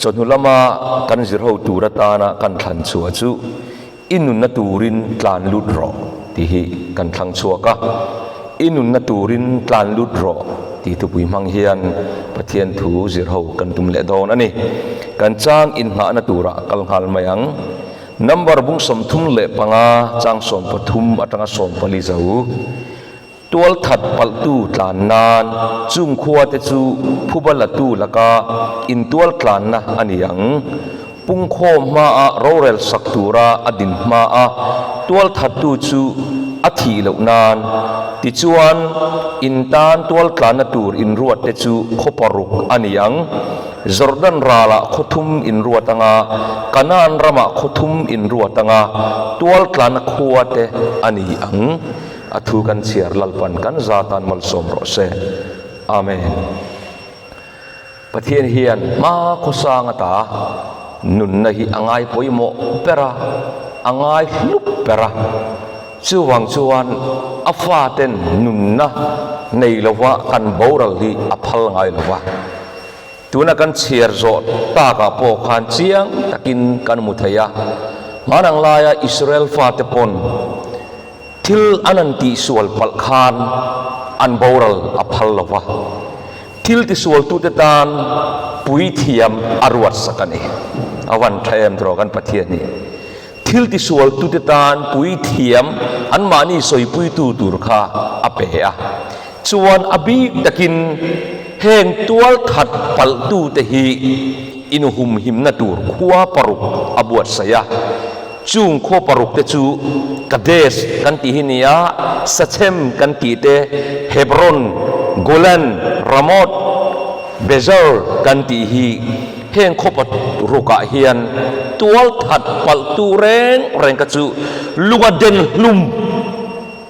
Chawhnu lama kan zirho tur atana kan thlan chhuah chu I nunna turin tlan lut rawh tih hi kan thlang chhuak a. I nunna turin tlan lut rawh tih thupui hmang hian Pathian thu zirho kan tum leh dawn a ni. Kan chang inngahna turah kal nghal mai ang. Number bung 35 chang 13 atanga 14 zo. Tualthat palhtu tlan nan chung khuate chu phuba latu laka intual tlanna a ni ang. Pungkhawm hmaa rorel sak tura a din hmaa tualthattu chu a thih loh nan. Tichuan, in tan tualtlanna tur inruatte chu khaw paruk a ni ang. Jordan ralah khaw thum inruat anga, Kanaan ramah khaw thum inruat anga tualtlanna khuate a ni ang. A thu kan chhiar Lalpan kan za tan malsawm rawh se. Amen. Pathian hian hma khawsang ata nunna hi a ngai pawimawh ber a, a ngai hlup ber a. Chuvang chuan a faten nunna nei lova kan boral hi a phal ngai lova. Tuna kan chhiar zawh takah pawh khan chiang takin kan hmu thei a. Hmanang laia Israel fate pawn Thil an an tihsual palh khan an boral a phal lo va, thil tisualtute tan puithiam a ruatsak a ni. A van tha em tawh kan Pathian hi. Thil tisualtute tan puithiam anmahni sawipuitu tur kha a pe a. Chuan a bik takin heng tualthat palhtute hi inhumhimna tur khua paruk a buatsaih a. Chung khaw paruk te chu Kadesh kan tih hi nia, Sachem kan tih te, Hebron, Golan, Ramoth, Bezer kan tih hi. Heng khaw parukah hian tual that palh tu reng reng kha chu lunga den hlum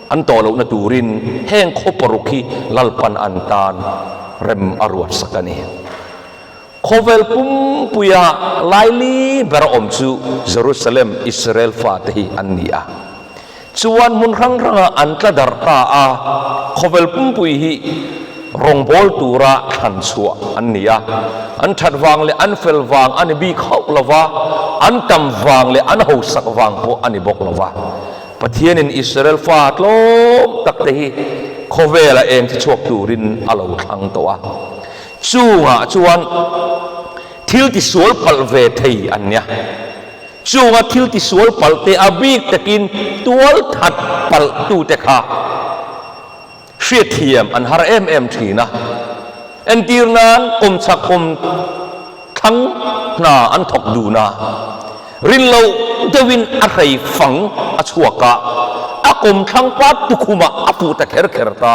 an tawh lohna turin heng khaw paruk hi Lalpan an tan rem a ruatsak a ni. Khawvel pumpuia laili ber awm chu Jerusalem, Israel fate hi an ni a. Chuan hmun hrang hrangah an tla darh ta a, khawvel pumpui hi rawngbâwl tura thlan chhuah an ni a. An that vang leh an fel vang a ni bik hauh lo va, an tam vang leh an hausak vang pawh a ni bawk lo va. Pathianin Israel fa tlawm takte hi khawvela eng chi chhuak turin a lo thlang tawh a. Chungah chuan thil tisual palh ve thei an nia. Chunga thil tisual palh te a bik takin tual that palh tute kha hriatthiam an har em em thin a. Entir nan kawmchhak kawm thlang hna an thawk dun a, rin loh deuhin a hrei fang a chhuak a, a kawmthlang pa tukhumah a fuh ta kher kher ta,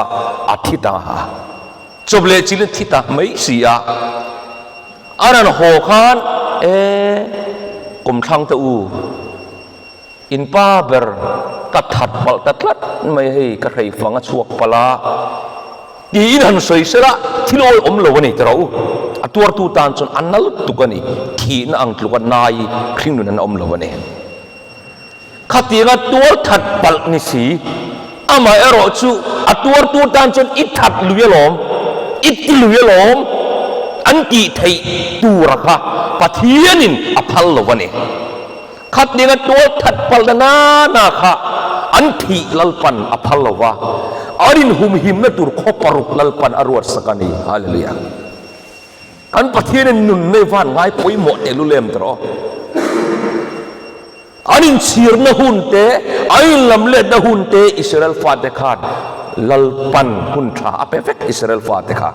a thi ta a. Chawp leh chil thi ta mai si a, a rawn haw khan e kumthlang te u, in pa ber ka that palh ta tlat mai hei ka hrei fang a chhuak palh a tiin han sawi sela thil awi awm lo a ni tiraw u, a tuartu tan chuan a na lutuk a ni, thihna ang tluka nai hringnun an awm lo a ni. Khatianga tuar that palh ni si, amaherawh chu a tuartu tan chuan i that lui alawm, i ti lui alawm an tih theih tura kha Pathianin a phal lo a ni. Khatianga tuar that palh na nana kha an thih Lalpan a phal lo va, an inhumhimna tur khaw paruk Lalpan a ruatsak a ni. Hallelujah. Kan Pathianin nun nei van ngai pawimawh tehlul em tawh. An inchhirna hun te, an inlamletna hun te Israel fate khan Lalpan hun tha a pe vek Israel fate kha.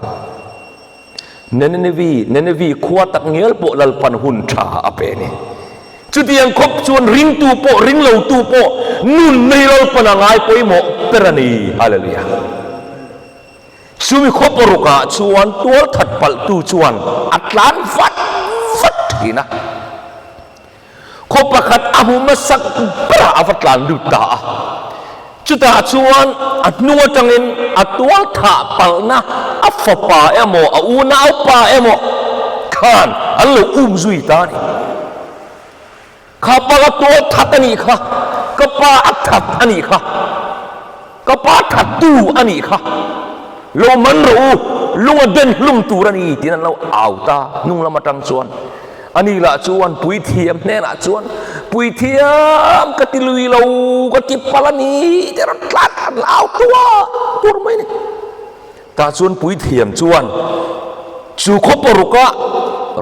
Nenevi, Nenevi khua tak ngial pawh Lalpan hun tha a pe a ni. Chutiang khawp chuan ringtu pawh ringlotu pawh nunna hi Lalpan a ngai pawimawh ber a ni. Hallelujah. Chumi khaw parukah chuan tualthat palhtu chuan a tlan vat vat thin a. Khaw pakhat a hmu hmasak berah a va tlan lut ta a. Chutah chuan a hnung atangin a tual thah palhna a fapa emaw a unaupa emaw khan an lo um zui ta a ni. Kha pa ka tual that a nih kha, ka pa a that a nih kha, ka pa thattu a nih kha, lo man rawh u, lung a den hlum tur a ni tiin an lo au ta hnung lam atang chuan. Ani lah chuan puithiam hnenah chuan, Puithiam, ka ti lui lo, ka ti palh a ni, tih a rawn tlan an au tuar tuar mai a ni. Tah chuan puithiam chuan chu khaw parukah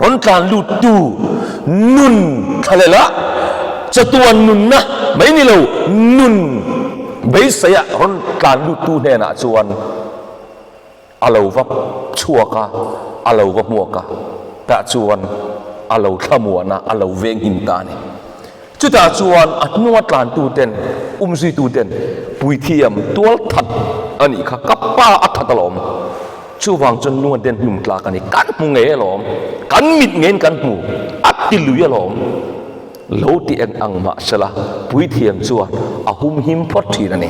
rawn tlan luttu nun thlalela chatuan nunna mai ni lo nun beiseia rawn tlan luttu hnenah chuan a lo va chhuak a, a lo va hmuak a, tah chuan a lo thlamuan a, a lo venghim ta a ni. Chutah chuan a hnunga tlantuten, umzuituten puithiam tual that a nih kha, ka pa a that alawm, chuvang chuan nunga den hlum tlak a ni, kan hmu ngei alawm, kan mit ngeiin kan hmu, a ti lui alawm, lo ti eng ang mah sela puithiam chuan a humhim phawt thin a ni.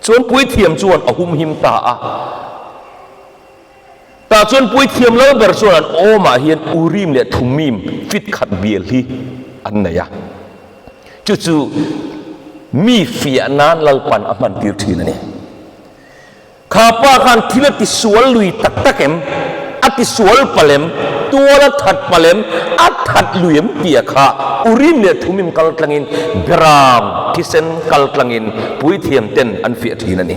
Chuan puithiam chuan a humhim ta a. Tah chuan puithiam lal ber chuan an awmah hian Urim leh Thummim fit khat bial hi an nei a. Chu chu mi fiah nan Lalpan a hman tir thin a ni. Kha pa khan thil a tisual lui tak tak em? A tisual palh em? Tual a that palh em? A that lui em tih a kha Urim leh Thummim kal tlangin Beram thisen kal tlangin puithiam ten an fiah thin a ni.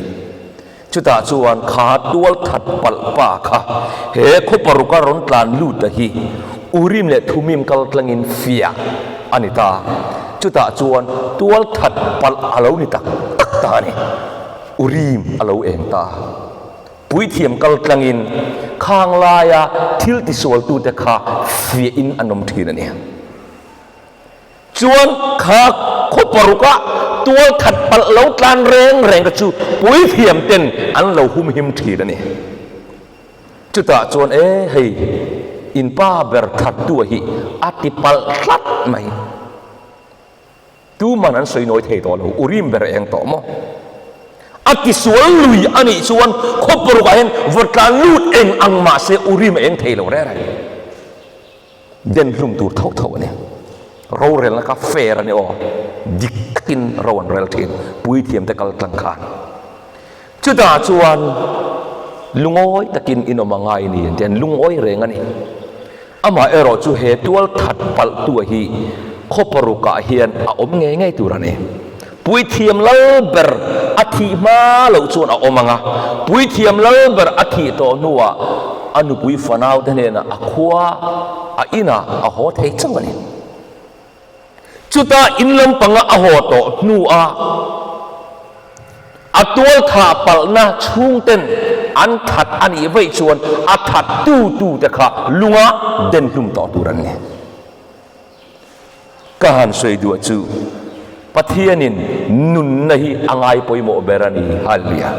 Chutah chuan kha tual that palh pa kha he khaw paruka rawn tlan lut a hi Urim leh Thumim kal tlangin fiah a ni ta. Chutah chuan tual that palh a lo ni tak tak ta a ni. Urim a lo eng ta. Puithiam kal tlangin khang laia thil tisualtute kha fiahin an awm thin a ni. Chuan kha khaw parukah tual that palh lo tlan reng reng te chu puithiam ten an lo humhim thin a ni. Chutah chuan e hei in pa ber thattua hi a ti palh tlat mai. Tuman an sawi nawi thei tawh lo, Urim ber eng tawh maw? A tisual lui a nih chuan khaw parukah hian vaw tlan lut eng ang mahse Urim a eng thei lo reng reng. Den hlum tur tho tho a ni. Rorelna kha fair a ni aw. Dik takin ro an rel thin. Puithiam te kal tlang khan. Chutah chuan lungawi takin in awm a ngai ni an ti a, an lungawi reng a ni. Amah erawh chu he tual that palh tu hi khaw parukah hian a awm ngei ngei tur a ni. Puithiam lal ber a thih hma loh chuan a awm ang a, puithiam lal ber a thih tawh hnuah a nupui fanaute hnenah a khua, a inah a haw thei chauh a ni. Chuta in lampanga a haw tawh hnuah a tualthah palhna chhungten an that a nih vaih chuan a that tutute kha lunga den hlum tawh tur an ni. Ka han sawi duah chu Pathianin nunna hi a ngai pawimawh ber a ni. Hallelujah.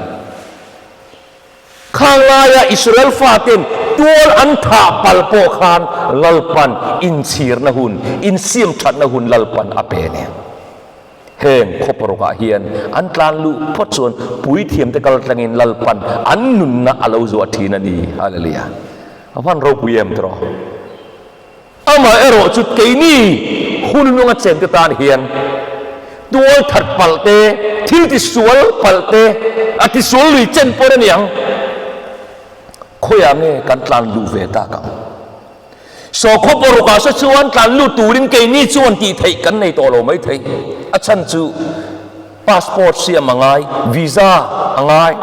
Khang laia Israel faten tual an thah palh pawh khan Lalpan inchhirna hun, insiam thatna hun Lalpan a pe a ni. Heng khaw parukah hian an tlan luh phawt chuan puithiamte kal tlangin Lalpan an nunna a lo zuah thin a ni. Hallelujah. A van ropui em tiraw? Amah erawh chu keini hun nunga chengte tan hian tual that palh te, thil tisual palh te, a tisual lui chen pawh a ni ang. Khawiah nge kan tlan luh ve tak ang? Saw khaw parukah se chuan tlan lut turin keini chuan tih theih kan nei tawh lo mai thei. A chhan chu passport siam a ngai, visa a ngai,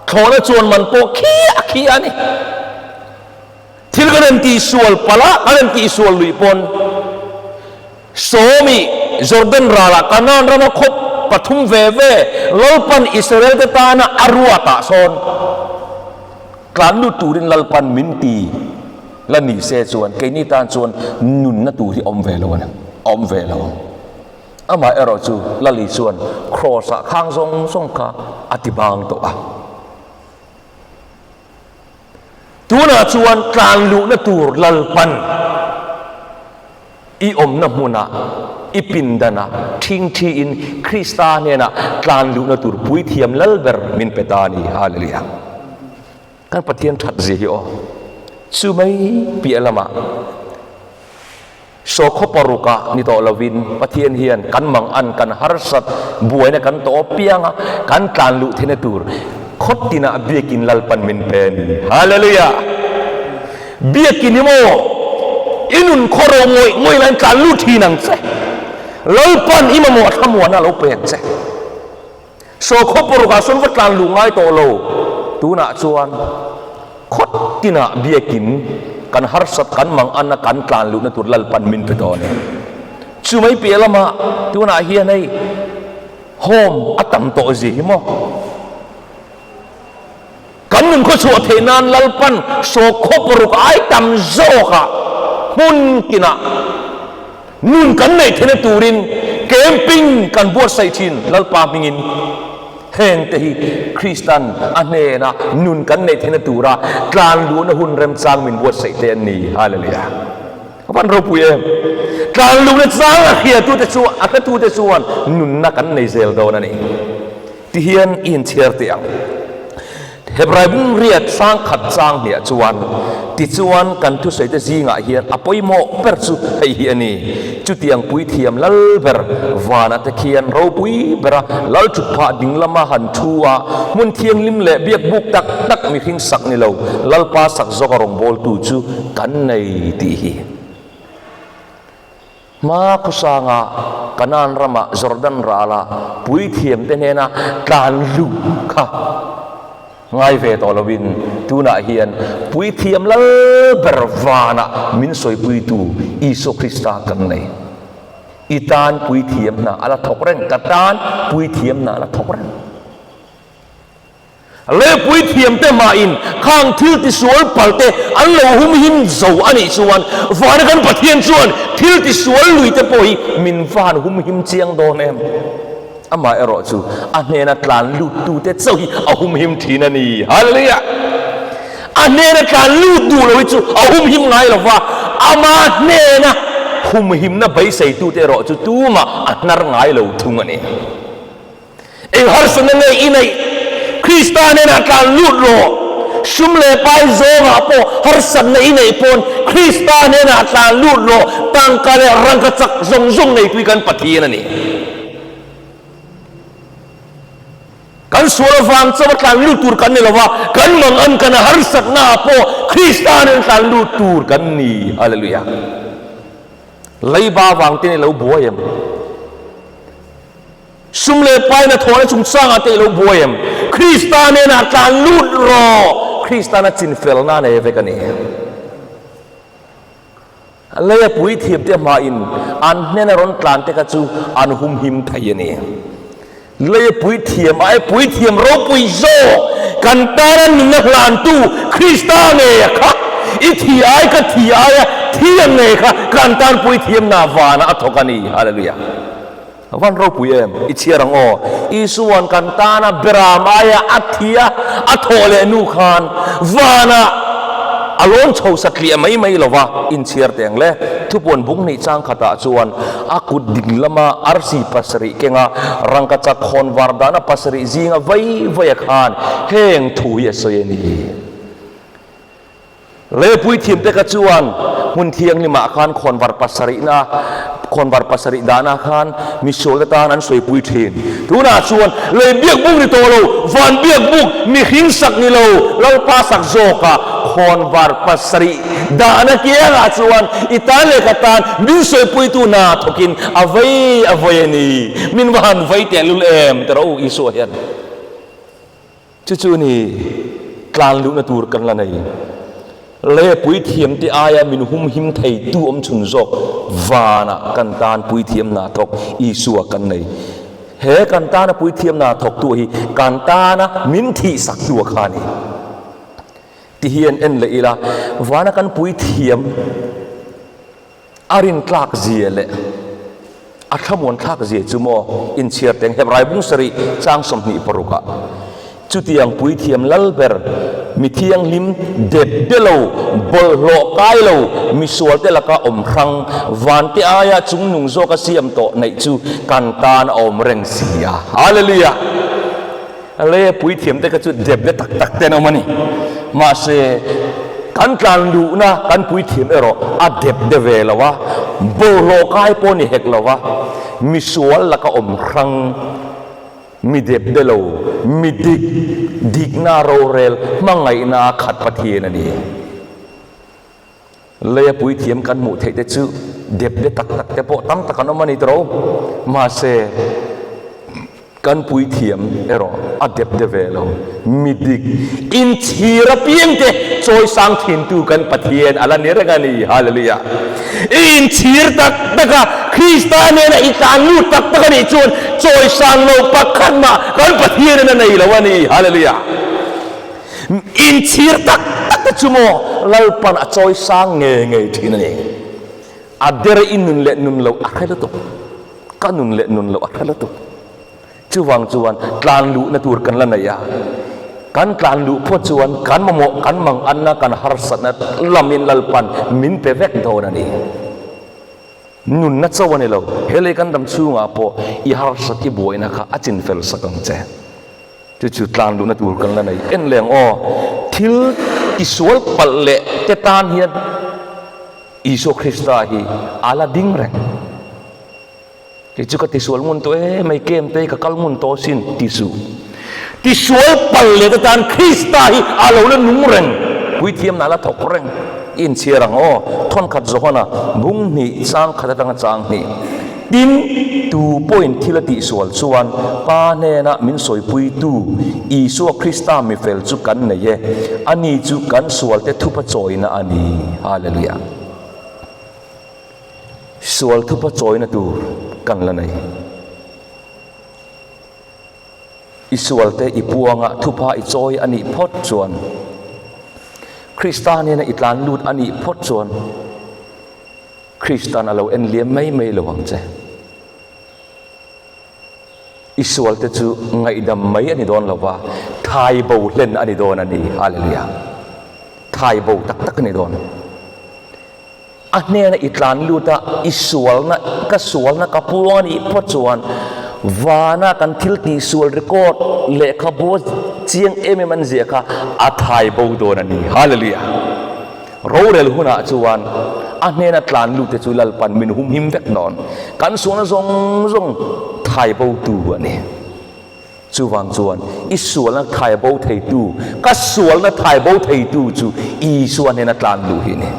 thlawhna chuan man pawh khiah khiah a ni. Thil kan rawn tihsual palh a, kan rawn tihsual luih pawn Sawmi Jordan ralah Kanaan rama khawp pathum ve ve Lalpan Israel te tana a ruatah sawn tlan lut turin Lalpan min ti la ni se chuan keini tan chuan nunna tur hi a awm ve lo a ni, a awm ve lo. Amah erawh chu Lali chuan Kraws ah khang zawng zawng kha a ti bang tawh a. Tunah chuan tlan luhna tur Lalpan i awmna hmunah, i pindanah thingthiin Krista hnenah tlan luhna tur puithiam lal ber min pe ta a ni. Hallelujah. Kan Pathian that zia hi aw. Chu mai piah lamah Saw khaw parukah ni tawh lovin Pathian hian kan mang an kan harsat buaina kan tawh apianga kan tlan luh theihna tur khaw tinah biakin Lalpan min pe a ni. Hallelujah! Biakin hi maw i nun. nun khawro ngawih ngawih laiin tlan lut thin ang che. Lalpan i mamawh thlamuanna a lo pe ang che. Sawkhaw parukah sawn va tlan luh ngai tawh lo. Tunah chuan khawt tinah biakin kan harsat kan mang ana kan tlan luhna tur Lalpan min pe tawh a ni. Chu mai piah lamah tunah hian hei home a tam tawh zia hi maw? Kan nun khawchhuah theih nan Lalpan sawkhaw paruk ai tam zawkah hmun tinah nun kan neih theihna turin camping kan buatsaih thin Lalpa hmingin. Heng te hi Kristan a hnena nun kan neih theihna tura tlan luhna hun remchang min buatsaih te an ni. Hallelujah. A van ropui em! Tlan luhna chang a hriatute chu a hretute chuan nunna kan nei zel dawn a ni. Ti hian i inchhiar teh ang. Hebrai bung riat sangkhat chang hniah chuan, Tichuan kan thusawite zingah hian a pawimawh ber chu hei hi a ni, Chutiang puithiam lal ber vana te khian ropui bera lal thutphah ding lama han thu a, hmun thianghlim leh biakbuk tak tak mihring sak ni lo, Lalpa sak zawka rawngbawltu chu kan nei tih hi. Hma khawsanga Kanaan rama Jordan rala puithiamte hnena tlan luh kha ngai ve tawh lovin tunah hian puithiam lal ber vanah min sawipuitu Isua Krista kan nei. I tan puithiam hna a la thawk reng, ka tan puithiam hna a la thawk reng. Lepui thiamte hmain khang thil tisual palte an lo humhim zo a nih chuan vana kan Pathian chuan thil tisual luite pawh hi min va han humhim chiang dawn em? Amah erawh chu a hnena tlan luttute chauh hi a humhim thin a ni. Hallelujah! A hnena tlan lut duh lo hi chu a humhim ngai lo va, ama hnena humhimna beiseitute erawh chu tumah a hnar ngai lo thung a ni. Eng harsatna nge i neih? Krista hnenah tlan lut rawh. Sum leh pai zawngah pawh harsatna i neih pawn Krista hnenah tlan lut rawh. Tangka leh rangka chak zawng zawng neitui kan Pathian a ni. Kan sual avang chauha tlan lut tur kan ni lo va, kan mangan kan harsatnaah pawh Krista hnenah tlan lut tur kan ni. Hallelujah. Leiba vang te ni lo buai em? Sum leh paina thawhna chungchangah te i lo buai em? Krista hnenah tlan lut rawh! Kristana chinfelna nei vek a ni. Leia puithiamte hmain an hnena rawn tlan te kha chu an humhim thei a ni. Leia puithiam ai puithiam ropui zawk kan tana nunna hlantu Krista ngeia kha i thi ai ka thi aia thi ang ngei kha kan tan puithiamna vana a thawk a ni. Hallelujah! A van ropui em? I chhiar ang aw. Isua'n kan tana beram aia a thi a, a thawh leh nu khan vanah a lawn chho satliah mai mai lo va, inchhiar teh ang le. Thupuan bung hnih chang khatah chuan a kut ding lama arsi pasarih kenga rangkachak khawnvar dahna pasarih zinga vai vaia khan heng thu hi a sawi a ni. Lepui thiamte kha chuan hmun thianghlimah khan khawnvar pasarihna, khawnvar pasarih dahna khan misualte tan an sawipui thin. Tunah chuan lei biakbuk ni tawh lo, van biakbuk mihring sak ni lo, Lalpa sak zawkah khawnvar pasarih dahna kiangah chuan i tan leh ka tan min sawipuitu hna thawkin a vei a vawi a ni. Min va han vei tehlul em ti rawh u Isua hian. Chu chu ni tlan luhna tur kan la nei. Le puithiamte aia min humhim theitu awm chhun zawk vanah kan tan puithiam hna thawk Isua kan nei. He kan tana puithiam hna thawktu hi kan tana min thihsaktu a kha a ni. Ti hian en leh ila, vana kan puithiam A rintlak zia leh a thlamuan thlak zia chu maw inchhiar teng Hebrai bung sarih chang 26 ah chutiang puithiam lal ber mi thianghlim dep de lo bawlhhlawh kai lo misual te laka awm hrang vante aia chungnung zawka siam tawh neih chu kan tan a awm reng si a. Hallelujah! Lei a puithiam te kha chu dep de tak tak te an awm a ni. Mahse, kan tlan luhna kan puithiam erawh a dep de ve lo a, bawlhhlawh kai pawh ni hek lo va, misual laka awm hrang, mi dep de lo, mi dik, dikna rorel hmangaihna a khat Pathian a ni. Leia puithiam kan hmuh theih te chu depde tak tak te pawh tam tak an awm a ni tawh. Mahse, kan puithiam erawh a depde ve lo. Mi dik inchhir apiang te chawisang thintu kan Pathian a la ni reng a ni. Hallelujah! I inchhir tak tak a, Krista nena i tlan lut tak tak a nih chuan chawisang lo pakhat mah kan Pathianin a nei lo a ni. Hallelujah! Inchhir tak tak te chu maw Lalpan a chawi sang ngei ngei thin a ni. A der i nun leh nun loh a hre lutuk. Ka nun leh nun loh a hre lutuk. Chuvang chuan tlan luhna tur kan la nei a. Kan tlan luh phawt chuan kan mamawh, kan manganna, kan harsatna lamin Lalpan min pe vek dawn a ni. Nunna chauh a ni lo. He lei kan dam chhungah pawh i harsat i buaina kha a chinfel sak ang che. Chu chu tlan luhna tur kan la nei en leng aw. Thil tisual palh leh te tan hian Isua Krista hi a la ding reng. Kei chu ka tisual ngun tawh e mai kem te hi ka kal ngun tawh asin ti suh. Tisual palh leh te tan Krista hi a lo la nung reng. Puithiamna a la thawk reng. I inchhiar ang aw. Thawnkhat Johana bung hnih chang khat atanga chang hnih. Tin, tu pawhin thil a tihsual chuan Pa hnena min sawipuitu Isua Krista mifel chu kan nei e, ani chu kan sualte thupa chawina a ni. Hallelujah! Sual thupa chawina tur kan la nei. I sualte i puanga thupa i chawi a nih phawt chuan, Krista hnena i tlan lut a nih phawt chuan, Krista'n a lo en liam mai mai lo ang che. I sualte chu ngaihdam mai a ni dawn lo va, thai bo hlen a ni dawn a ni. Hallelujah! Thai bo tak tak a ni dawn. A hnena i tlan lut a, i sualna, ka sualna ka puang a nih phawt chuan vana kan thil tihsual record lehkhabu chiang em em an ziah kha a thai bo dawn a ni. Hallelujah! Rorel hunah chuan a hnena tlan lute chu Lalpan min humhim vek dawn. Kan sualna zawng zawng thai botu a ni. Chuvang chuan i sualna thai bo theitu, ka sualna thai bo theitu chu Isua hnena tlan luh hi a ni.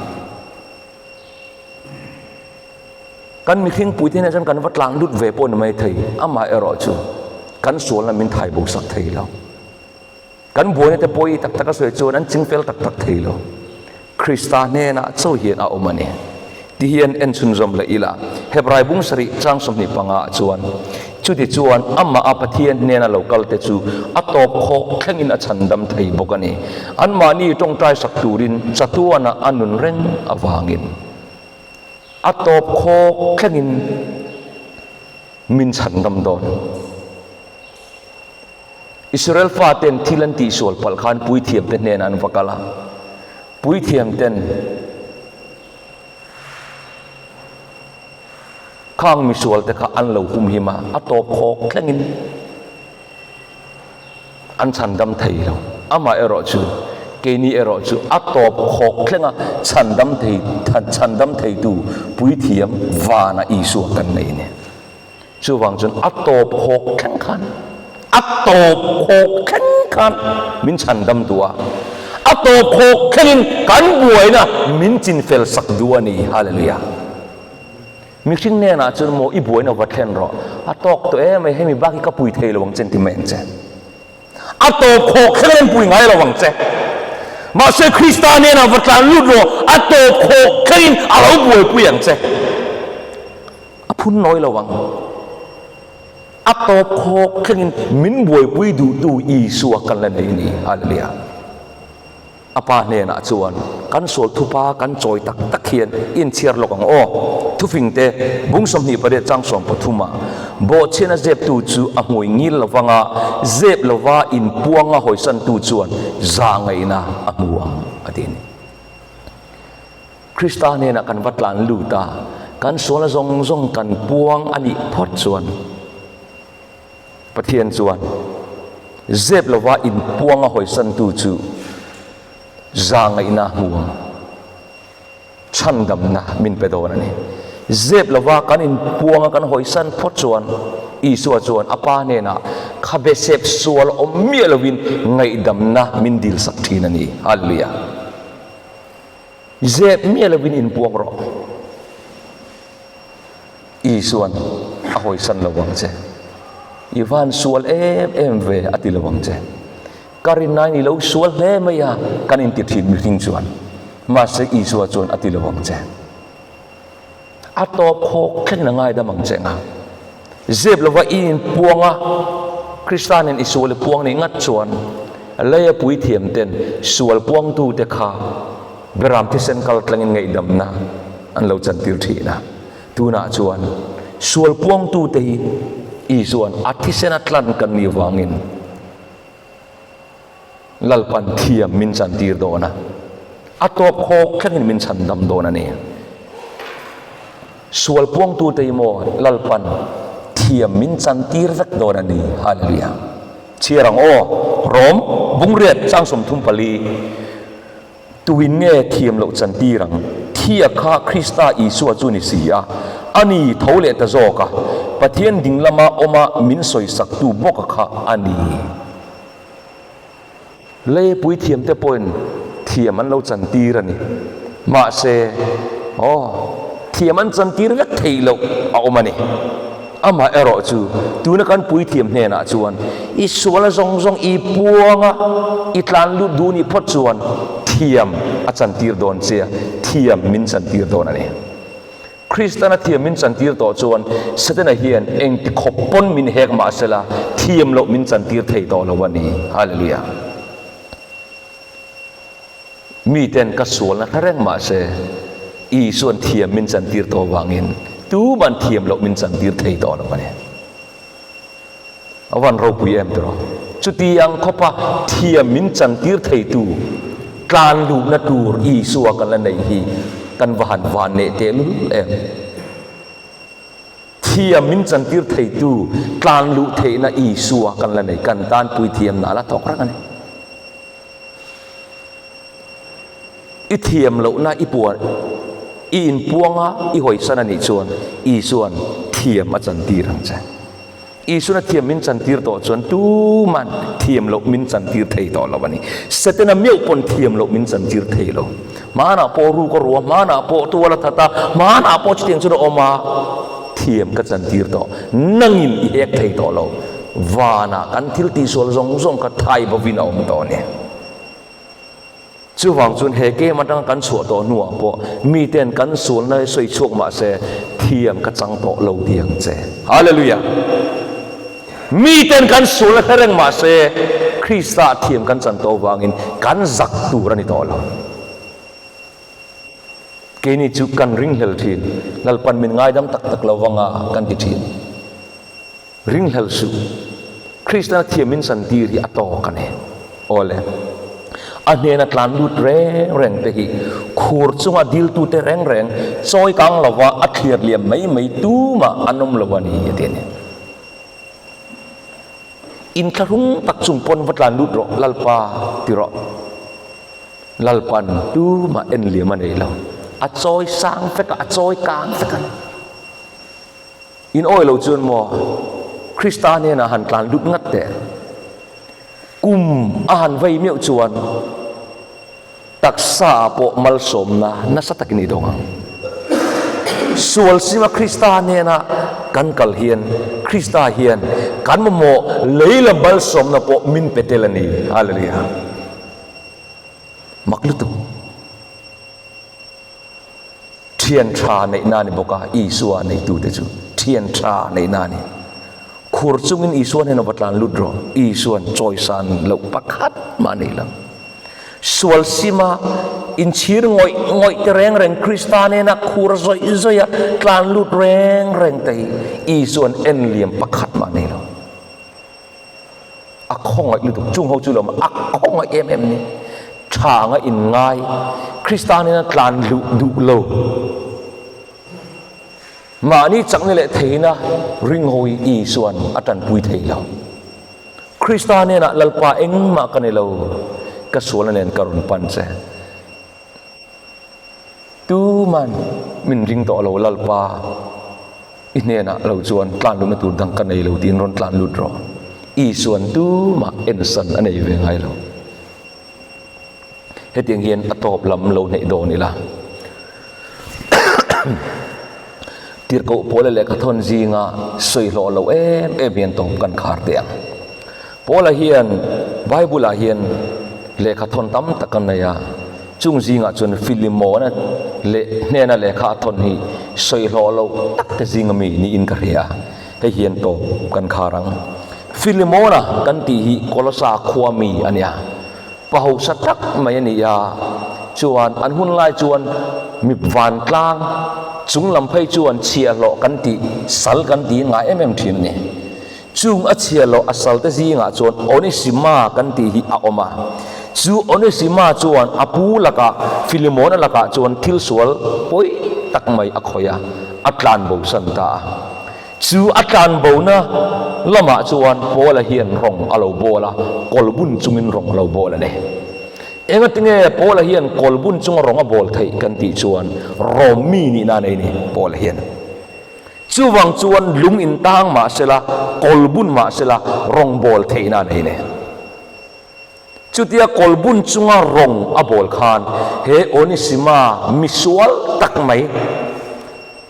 Kan mihring puite hnenah chuan kan va tlan lut ve pawh ni mai thei, amaherawhchu kan sualna min thai bo sak thei lo. Kan buaina te pawi tak tak a sawi chuan an ching fel tak tak thei lo. Krista hnenah chaw hian a awm a ni. Ti hian en chhunzawm leh ila, Hebrai bung sarih chang 25 ah chuan, Chuti chuan amah a Pathian hnena lo kal te chu a tawp khawk thlengin a chhandam thei bawk a ni. Anmahni tawngtai sak turin chatuana a nun reng avangin a tawp khawk thlengin min chhandam dawn. Israel faten thil an tihsual palh khan puithiamte hnenah an va kal a, puithiamten khang misualte kha an lo humhim a, a tawp khawk thlengin an chhandam thei lo. Amaherawh chu keini erawh chu a tawp khawk thlenga chhandam thei chhandam theitu puithiam vana Isua kan nei a ni. Chuvang chuan a tawp khawk thleng khan, a tawp khawk thleng khan min chhan dam duh a, a tawp khawk thlengin kan buaina min chin fel sak duh a ni. Hallelujah. Mihring hnenah chuan maw i buaina va thlen rawh, a tawk tawh em ai, hemi bak hi ka pui thei lo ang che an ti mai ang che. A tawp khawk thleng an pui ngai lo ang che. Mahse Krista hnenah va tlan lut rawh, a tawp khawk thlengin a lo buaipui ang che. A phun nawi lo ang. A tawp khawk thlengin min buaipui duhtu Isua kan la nei a ni. Hallelujah. A pa hnenah chuan kan sual thupa kan chawi tak tak hian inchhiar lawk ang aw. Thufing te bung 28 chang 13 ah bawhchhiana zeptu chu a hmui ngil lo vanga zep lova inpuanga hawisantu chuan zahngaihna a hmu ang a ti a ni. Krista hnenah kan va tlan lut a, kan sualna zawng zawng kan puang a nih phawt chuan Pathian chuan zep lova inpuang a hawisantu chu zahngaihna a hmu ang, chhandamna min pe dawn a ni. Zep lova kan inpuang a kan hawisan phawt chuan Isua chuan a Pa hnenah khabe sep sual awm miah lovin ngaihdamna min dilsak thin a ni. Hallelujah! Zep miah lovin inpuang rawh. Isuan a hawisan lo ang che. I van sual em em ve a ti lo ang che. Ka rinnain i lo sual hle mai a, kan inti thin mihring chuan. Mahse Isua chuan a ti lo ang che. A tawp khawk thlengin a ngaidam ang che nga. Zep lova i inpuang a, Krista nen i sual i puang nih ngat chuan leia puithiam ten sual puangtute kha beram thisen kal tlangin ngaihdamna an lo chantir thin a. Tunah chuan sual puangtute hi Isua'n a thisen a tlan kan nih vangin Lalpan thiam min chantir dawn a, a tawp khawk thlengin min chhandam dawn a ni. Sual puangtute hi maw Lalpan thiam min chantir vek dawn a ni. Hallelujah. Chhiar ang aw, Rom bungriat chang 34. Tuin nge thiam loh chantir ang? Thia kha Krista Isua chu ni si a, a ni tho leh ta zawk a, Pathian ding lama awma min sawisaktu bawka kha a ni. Lei puithiamte pawhin thiam an lo chantir a ni. Mahse, aw, thiam an chantir vek theih loh a awm a ni. Amah erawh chu tuna kan puithiam hnenah chuan i suala zawng zawng i puang a, i tlan lut duh nih phawt chuan thiam a chantir dawn che a, thiam min chantir dawn a ni. Kristana thiam min chantir tawh chuan Setana hian engti khawp pawn min hek mah sela thiam loh min chantir thei tawh lo a ni. Hallelujah. Miten ka sualna hre reng mah se, Isua'n thiam min chantir tawh avangin tuman thiam loh min chantir thei tawh lo a ni. A van ropui em tiraw? Chuti ang khawpa thiam min chantir theitu tlan luhna tur Isua kan la nei hi kan va han van neh tehlul em? Thiam min chantir theitu tlan luh theihna Isua kan la nei, kan tan puithiamna a la thawk reng a ni. I thiam lohna i puan, i inpuang a, i hawisan a nih chuan Isua'n thiam a chantir ang che. Isua'n a thiam min chantir tawh chuan tuman thiam loh min chantir thei tawh lo a ni. Setana meuh pawn thiam loh min chantir thei lo. Hmanah pawh ruk a ru a, hmanah pawh tual a that a, hmanah pawh chutiang chuan a awm a, thiam ka chantir tawh. Nangin i hek thei tawh lo. Vanah kan thil tihsual zawng zawng kha thai bovin a awm tawh a ni. Chuvang chuan he game atanga kan chhuah tawh hnuah pawh miten kan sualna hi sawi chhuak mah se thiam ka chang tawh lo ti ang che. Hallelujah! Miten kan sualna hre reng mah se Krista thiam kan chan tawh avangin kan zak tur a ni tawh lo. Keini chu kan ringhlel thin, Lalpan min ngaidam tak tak lo vanga kan ti thin. Ringhlel suh. Kristana thiam min chantir hi a tawk a ni. Awle. A hnena tlan lut reng reng te hi khur chunga diltute reng reng chawi kang lova a thlir liam mai mai tumah an awm lo a ni a ti a ni. Inthlahrung tak chung pawn va tlan lut rawh Lalpa ti rawh. Lalpan tumah en liam a nei lo. A chawi sang vek a, a chawi kang vek a ni. In awi lo chuan maw Krista hnenah han tlan lut ngat teh. Kum a han vei meuh chuan taksa ah pawh malsawmna nasa takin i dawng ang. Sual sima Krista hnena kan kal hian Krista hian kan mamawh lei la malsawmna pawh min pe tel a ni. Hallelujah. Mak lutuk. Thian tha neihna a ni bawk a, Isua neitute chu thian tha neihna a ni. Khur chungin Isua hnenah va tlan lut rawh, Isua'n chawisan loh pakhat mah a nei lo. Sual sima inchhir ngawih ngawih te reng reng Krista nena khur zawih zawih a tlan lut reng reng te hi Isua'n en liam pakhat mah a nei lo. A khawngaih lutuk, chung ho chu lo a khawngaih em em ni. Tha anga in ngai, Krista nena tlan luh duh lo. Mahni chakna leh theihna ring ho hi Isua'n a tanpui thei lo. Krista nena Lalpa engmah ka ni lo, ka sualna nen ka rawn pan che. Tuman min ring tawh lo Lalpa, i hnenah lo chuan tlan lutna tur dang ka nei lo tiin rawn tlan lut rawh. Isuan tumah ensan a nei ve ngai lo. Hetiang hian a tawp lam lo hneih dawn ila. Tirhkoh Paula lehkhathawn zinga sawi hlawh lo em em hian tawp kan khar teh ang. Paula hian Bible-ah hian lehkhathawn tam tak a nei a, chung zingah chuan Filimona leh hnena lehkha a thawn hi sawi hlawh lo tak te zinga mi niin ka hria a, hei hian tawp kan khar ang. Filimona kan tih hi Kolosa khua mi a nia. Pa hausa tak mai a ni a, chuan an hun lai chuan mi vantlang chung lam phei chuan chhiahhlawh kan tih, sal kan tih ngai em em thin a ni. Chung a chhiahhlawh a sal te zingah chuan Onesima kan tih hi a awm a, chu Onesima chuan a pu lakah Filimona lakah chuan thil sual pawi tak mai a khawih a, a tlanbosan ta a. Chu a tlanbona lamah chuan Paula hian rawng a lo bawl a, kawlbun chungin rawng a lo bawl a ni. Engatinge Paula hian kawlbun chunga rawng a bawl theih kan tih chuan Rom mi nihna a nei ni Paula hian. Chuvang chuan lung intang mah sela, kawlbun mah sela rawng bawl theihna a nei ni. Chutia kawlbun chunga rawng a bawl khan he Onisima misual tak mai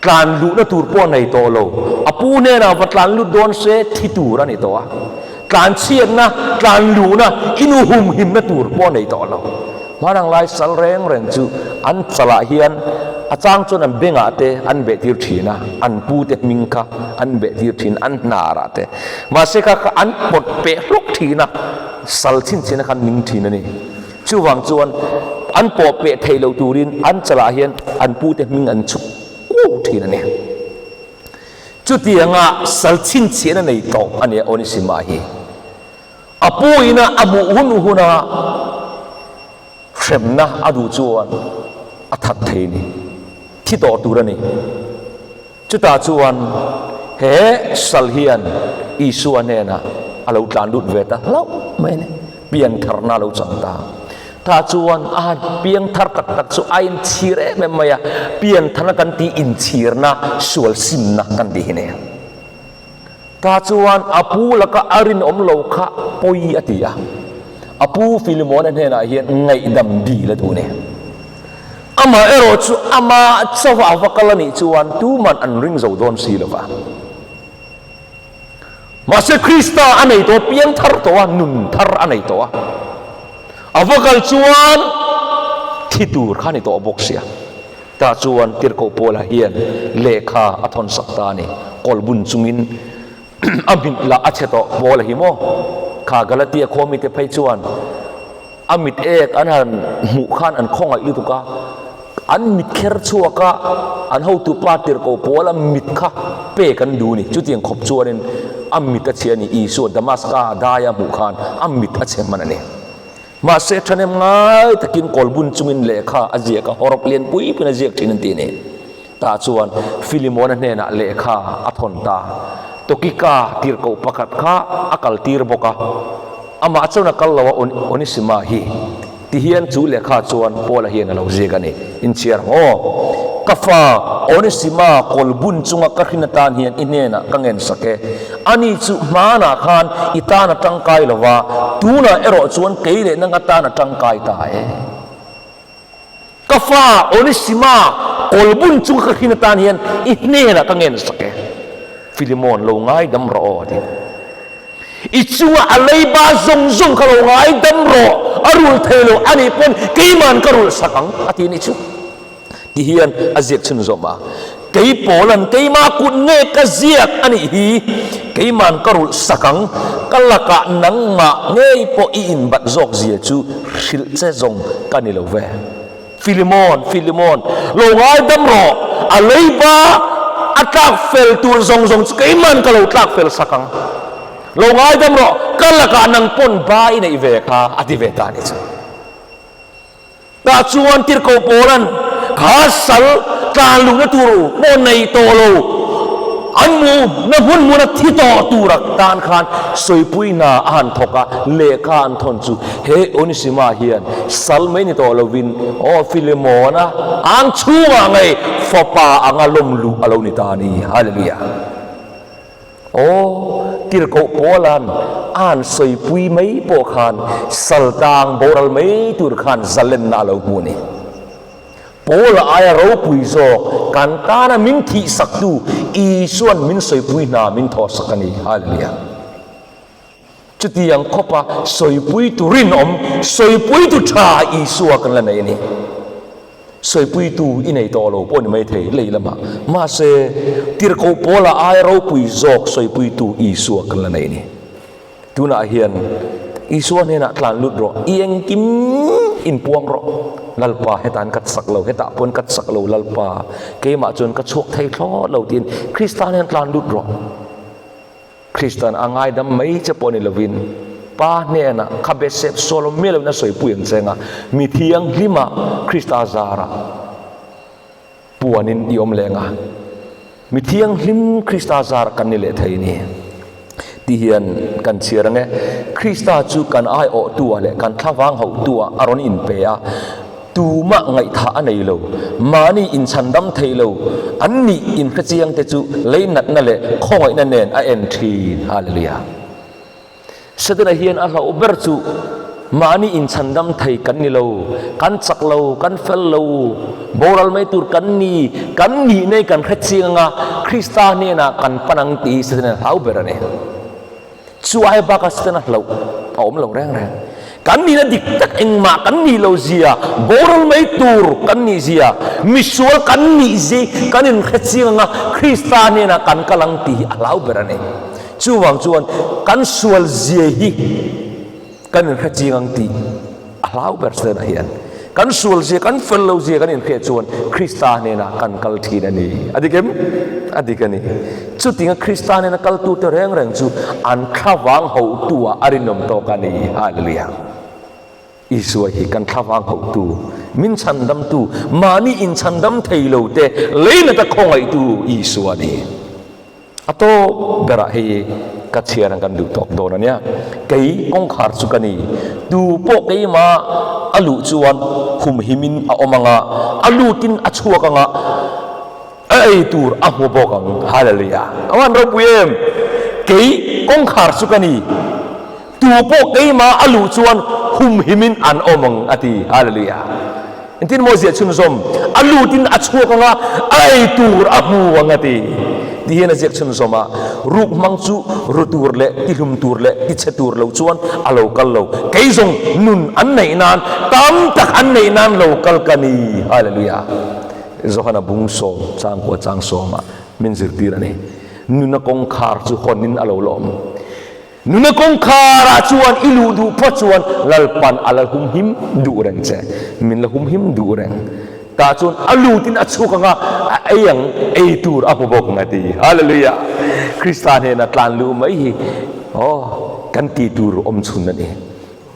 tlan luhna tur pawh a nei tawh lo. A pu hnenah va tlan lut dawn se thi tur a ni tawh a. Tlan chhiatna, tlan luhna, inu humhimna tur pawh a nei tawh lo. Hmanang lai sal reng reng chu an chalah hian a chang chuan an bengah te an behtir thin a, an pu te hming kha an behtir thin, an hnarah te. Mahse kha kha an pawt peh hlawk thin a, sal chhinchhiahna khan ning thin a ni. Chuvang chuan an pawh peh theih loh turin an chalah hian an pute hming an chhuk kuau thin a ni. Chutianga sal chhinchhiahna nei tawh a nia Onisima hi. A pu ina a hmuh hun huna hremna a duh chuan a that thei a ni. Thi tawh tur a ni. Chutah chuan he sal hian Isua hnenah a lo tlan lut ve ta hlauh mai a ni. Piantharna a lo chang ta. Tah chuan a han piangthar tak tak chu a inchhir em em mai a, piantharna kan tih inchhirna, sual simna kan tih hi nia. Tah chuan a pu laka a rinawm lo kha pawi a ti a, a pu Filimona hnenah hian ngaihdam dil a duh a ni. Amah erawh chu amah chauha a va kal a nih chuan tuman an ring zo dawn si lo va. Mahse Krista a nei tawh, piang thar tawh a, nun thar a nei tawh a. A va kal chuan thi tur kha a ni tawh bawk sia. Tah chuan Tirhkoh Paula hian lehkha a thawn sak ta a ni. Kawlbun chungin a mit lah a chhe tawh Paula hi maw? Kha Galatia khua mite phei chuan A mit ek an han hmuh khan an khawngaih lutuk a, an mit kher chhuak a, an hotu pa tirhkoh pawl a mit kha pek an duh a ni. Chutiang khawp chuanin a mit a chhe a ni. Isua Damaska daia hmuh khan a mit a chhe hman a ni. Mahse thahnem ngai takin kawlbun chungin lehkha a ziak a, hawrawp lian pui puiin a ziak thin an ti a ni. Tah chuan Filimona hnenah lehkha a thawn ta. Tokika tirhkoh pakhat kha a kaltir bawk a, amah chuan a kal lo a, Onisima hi ti hian chu lehkha chuan Paula hian a lo ziak a ni. Inchhiar ang aw. Ka fa Onisima kawlbun chunga ka hrin atan hian i hnenah ka ngen sak e. Ani chu hmanah khan i tan a tangkai lo va, tunah erawh chuan kei leh nang atan a tangkai ta e. Ka fa Onisima kawlbun chung ka hrin atan hian i hnenah ka ngen sak e. Filimon, lo ngaidam rawh aw, a ti. I chunga a leiba zawng zawng kha lo ngaidam rawh, a rul thei lo a nih pawn keiman ka rulh sak ang, a ti a nih chu. Ti hian a ziak chhunzawm a, Kei Paula'n keimah kut nge ka ziak a nih hi, keiman ka rulh sak ang, ka lakah nangmah ngei pawh i inbat zawk zia chu hrilh che zawng ka ni lo ve. Filimon, Filimon, lo ngaidam rawh, a leiba a tlak fel tur zawng zawng chu keiman ka lo tlak fel sak ang. Lo ngaidam rawh, ka lakah nang pawn ba i neih ve kha, a ti ve ta a nih chu. Tah chuan Tirhkoh Paula'n kha sal tlan luhna tur pawh nei tawh lo, an mu na hmun hmuna thi tawh tura tan khan sawipui hna a han thawk a, lehkha an thawn chu he Onisima hian sal mai ni tawh lovin aw Filemona ang chhungah ngei fapa anga lawm luh a lo ni ta a ni. Hallelujah! Aw, tirhkoh Paula'n a han sawipui mai pawh khan saltang boral mai tur khan zalenna a lo hmu a ni. Paula aia ropui zawk kan tana min thihsaktu Isua'n min sawipui hna min thawhsak a ni. Hallelujah. Chutiang khawpa sawipuitu rinawm, sawipuitu tha Isua kan la nei a ni. Sawipuitu i nei tawh lo pawh ni maithei lei lamah. Mahse, tirhkoh Paula aia ropui zawk sawipuitu Isua kan la nei a ni. Tunah hian Isua hnenah tlan lut rawh, i engkim inpuang rawh. Lalpa, hetan ka chak lo, hetah pawn ka chak lo Lalpa, keimah chuan ka chhuak thei thlawt lo tiin Krista hnen tlan lut rawh. Krista'n a ngaidam mai che pawh ni lovin, Pa hnenah kha be sep sual awm miah lovin a sawipui ang che nga, mi thianghlima Krista zarah puanin i awm leh nga, mi thianghlim Krista zarah kan ni leh thei ni. Ti hian kan chhiar ang e, Krista chu kan aiawhtu-ah leh kan thlavang hauhtu-ah a rawn inpe a, Tumah ngaihthah a nei lo. Mahni inchhandam thei lo an nih inhrechiang te chu lei natna leh khawngaihna nen a en thin. Hallelujah. Setana hian a hlauh ber chu mahni inchhandam thei kan ni lo, kan chak lo, kan fel lo, boral mai tur kan ni, kan nihna hi kan hrechiang anga Krista hnenah kan pan ang tih hi Setana hlau ber a ni. Chu ai baka Setana hlauh a awm lo reng reng. Kan nihna dik tak engmah kan nih lo zia, boral mai tur kan nih zia, misual kan nih zi kan inhre chiang anga Krista hnenah kan kal ang tih hi a hlau ber a ni. Chuvang chuan kan sual zia hi kan inhre chiang ang tih a hlau ber Setana hian. Kan sual zia, kan fel lo zia kan inhriat chuan Krista hnenah kan kal thin a ni. A dik em? A dik a ni. Chutinga Krista hnena kaltute reng reng chu an thlavang hohtu-ah a rinawm tawk a ni. Hallelujah! Isua hi kan thlavang hohtu, min chhandamtu, mahni inchhandam thei lote leinata khawngaihtu Isua a ni. A tawp berah hei ka chhiar ang kan duh tawk dawn a nia. Kei kawngkhar chu ka ni. Tu pawh keimah a luh chuan humhimin a awm ang a, a lutin a chhuak ang a, a ei tur a hmu bawk ang. Hallelujah! A van ropui em! Kei kawngkhar chu ka ni. Tu pawh keimah a luh chuan humhimin an awm ang a ti. Hallelujah! Engtin maw ziah chhunzawm? A lutin a chhuak ang a, a ei tur a hmu ang a ti. Ti hian a ziak chhunzawm a, Ruk hmang chu ru tur leh tihlum tur leh tichhe tur lo chuan a lo kal lo. Kei zawng nun an neih nan, tam tak an neih nan lo kal ka ni. Hallelujah! Johana bung sawm changkua chang sawmah min zirtir a ni. Nuna kawngkhar chu hawnin a lo lawm. Nuna kawngkharah chuan i luh duh phawt chuan Lalpan a la humhim duh reng che, min la humhim duh reng. Tah chuan a lutin a chhuk ang a, a ei ang, ei tur a hmu bawk ang a ti. Hallelujah! Krista hnena tlan luh mai hi aw kan tih tur awm chhun a ni.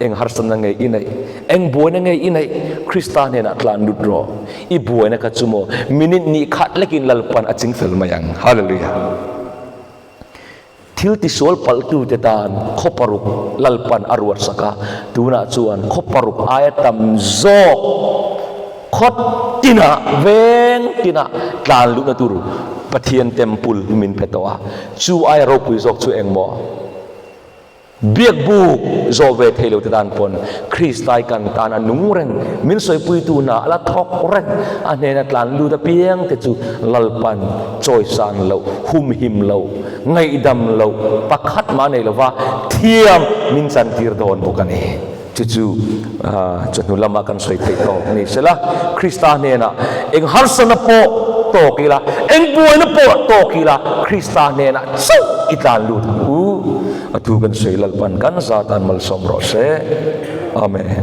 Eng harsatna nge i neih? Eng buaina nge i neih? Krista hnenah tlan lut rawh. I buaina kha chu maw minute nih khat lekin Lalpan a chingfel mai ang. Hallelujah! Thil tisual palhtute tan khaw paruk Lalpan a ruatsak a, tunah chuan khaw paruk aia tam zawk khaw tinah, veng tinah tlan luhna tur Pathian temple min pe tawh a, chu aia ropui zawk chu engmaw? Biakbuk zawh ve thei lo te tan pawn Kristai kan tan a nung reng, min sawipuitu hna a la thawk reng, a hnena tlan lut apiang te chu Lalpan chawisan loh, humhim loh, ngaihdam loh pakhat mah a nei lova thiam min chantir dawn bawk a ni. Chu chu chawhnu lama kan sawi theih tawk ni sela, Krista hnenah eng harsatna pawh tawk ila, eng buaina pawh tawk ila, Krista hnenah chauh i tlan lut ang u. A thu kan sawi Lalpan kan zatan malsawm rawh se. Amen.